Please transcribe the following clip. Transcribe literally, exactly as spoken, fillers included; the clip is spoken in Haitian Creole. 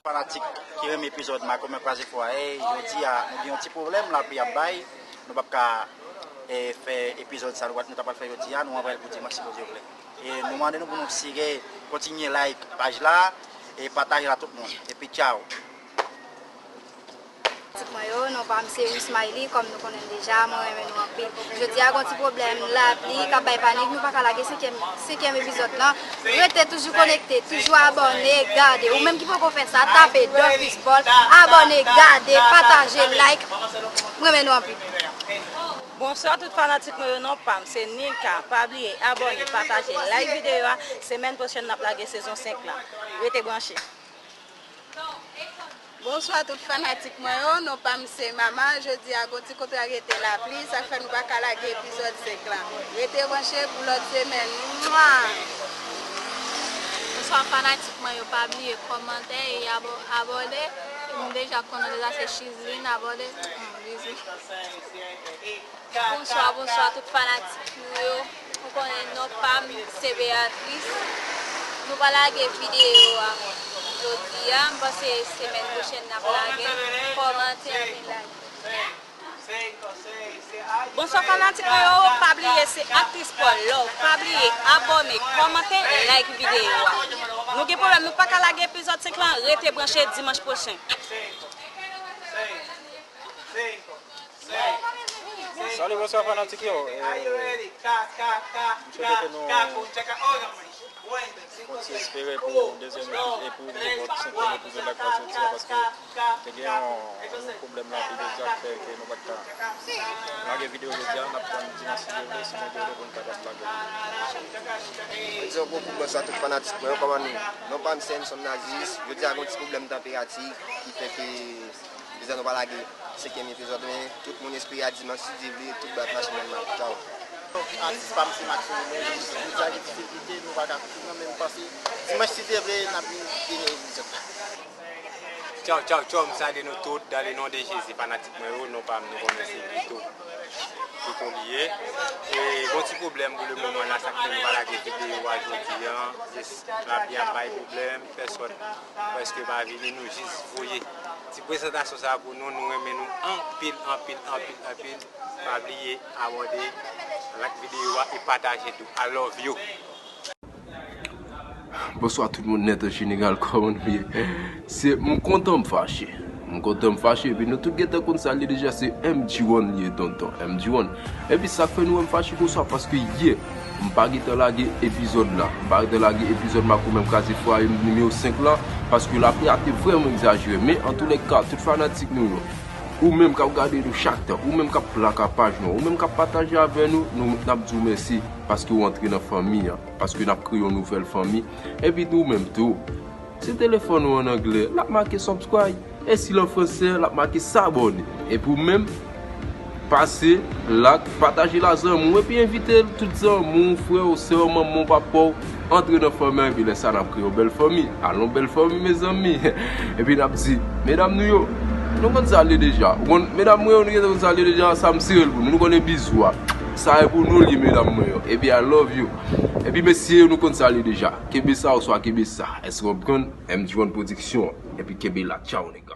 Fanatik ki renmen epizòd Makomè Kraze Fwaye, jodi a nou gen yon ti pwoblèm, lapli ap bay, nou p ap ka, eh, fè epizòd sa nou, nou ta pral fè jodi a, nou anvoye l pou dimanch si Bondye vle. E nou mande nou pou nou sire, kontinye like paj la, e pataje l a tout moun. Epi tchaw. Fanatik mwen yo, non pa m se Wismaily, kòm nou konnen l deja, mwen renmen nou anpil. Jodi a gon ti pwoblèm lapli k ap bay panik, nou pa ka lage senkyèm, senkyèm epizòd lan. Rete toujou konekte, toujou abòne, gade. Ou menm ki poko fè sa, tape Dorcus Paul, abòne, gade, pataje, like. Mwen renmen nou anpil. Bonswa tout fanatik mwen yo, non pa m se Nilka. Pa bliye abòne, pataje, like videyo a. Semèn pwochèn n ap lage sezon senk la. Rete branche. Bonswa tout fanatik mwen yo, non pa m se Mama. Jodi a gon ti kontrariyete lapli, sa k fè nou pa ka lage epizòd senk la. Rete branche pou lòt semèn. Mwa! Bonswa fanatik mwen yo, pa bliye kòmante e abo-, abòne. Nou deja konnen deja se Chizlin, abòne. Hmm, bizou. Bonswa, bonswa tout fanatik nou yo. Ou konnen non pa m se Beatrice. Nou pa lage videyo a jodi a. M panse semèn pwochèn n ap lage. Kòmante epi like. Bonswa fanatik mwen yo, pa bliye se Aktris Paul Love. Pa bliye abòne, kòmante, like videyo a. Nou gen pwoblèm, nou pa ka lage epizòd senk lan, rete branche dimanch pwochen. Salut, bonswa fanatik yo. Eh, m swete ke nou kontinye espere pou dezyèm epi-, e pou lòt senkyèm epizòd la k pral soti a, paske te gen yon, yon pwoblèm lapli deja k fè ke nou pa t ka lage videyo jodi a, n ap tann dimanch si Dye vle, si Bondye vle, pou n kapab lage. Mwen di yon gwo kou bonswa tout fanatik mwen yo, kòman nou? Non pa m se Emson Nazis. Jodi a gon ti pwoblèm tanperati ki fè ke Bizè nou pa lage senkyèm epizòd, men tout moun espere a dimanch si Dye vle, tout bagay ap mache nòmal. Tchaw. Atis pa m se Maxime Moïse, jodi a gen difikilte, nou pa ka fini, men m panse dimanch si Dye vle, n ap vin fini epizòd la. Tchaw, tchaw, tchaw, m salye nou tout, dans le nom de Jésus, fanatik mwen yo, non pa m, nou konnen se Guito. Guito li ye. E, gon ti pwoblèm pou le moman la, sa k fè nou pa lage videyo a jodi a, jis lapli ap bay pwoblèm, pèsòn prèske pa vini, nou jis voye ti prezantasyon sa a pou nou, nou renmen nou anpil, anpil, anpil, anpil. Pa bliye abòne, like videyo a e pataje tou. I love you. Bonswa tout moun nèt an jeneral, kòman nou ye? Se, m kontan m fache. M kontan m fache, epi nou tout gentan konn sa l ye deja, se M G one li ye, tonton, M G one. Epi sa k fè nou wè m fache konsa, paske yè, m pa gentan lage epizòd la. M pa gentan lage epizòd Makomè m Kraze Fwaye nimewo senk la, paske lapli a te vrèman egzajere. Men, antoulèka, tout fanatik nou yo, ou menm k ap gade nou chak tan, ou menm k ap like paj nou, ou menm k ap pataje avè nou, nou, n ap di w mèsi, paske w antre nan fanmi an, paske n ap kreye yon nouvèl fanmi. Epi tou, ou menm tou, si telefòn ou an anglè, l ap make subscribe. E si l an fransè, l ap make s'abonner. Epi ou menm, pase, like, pataje l a zanmi w, epi envite l, tout zanmi w, frè w, sè w, manman w, papa w, antre nan fanmi an, epi lè sa n ap kreye yon bèl fanmi. Alon bèl fanmi, mezanmi. Epi n ap di, medam nou yo, nou konn sa l ye deja. Ou konn, medam mwen yo, nou gentan konn sa l ye deja, sa m sere l pou nou. Nou konnen bizou a. Sa e pou nou l ye, medam mwen yo. Epi I love you. Epi mesye yo, nou konn sa l ye deja. Kenbe sa oswa kenbe sa. Èske w konprann? M G one Production. Epi kenbe la. Tchaw, nèg.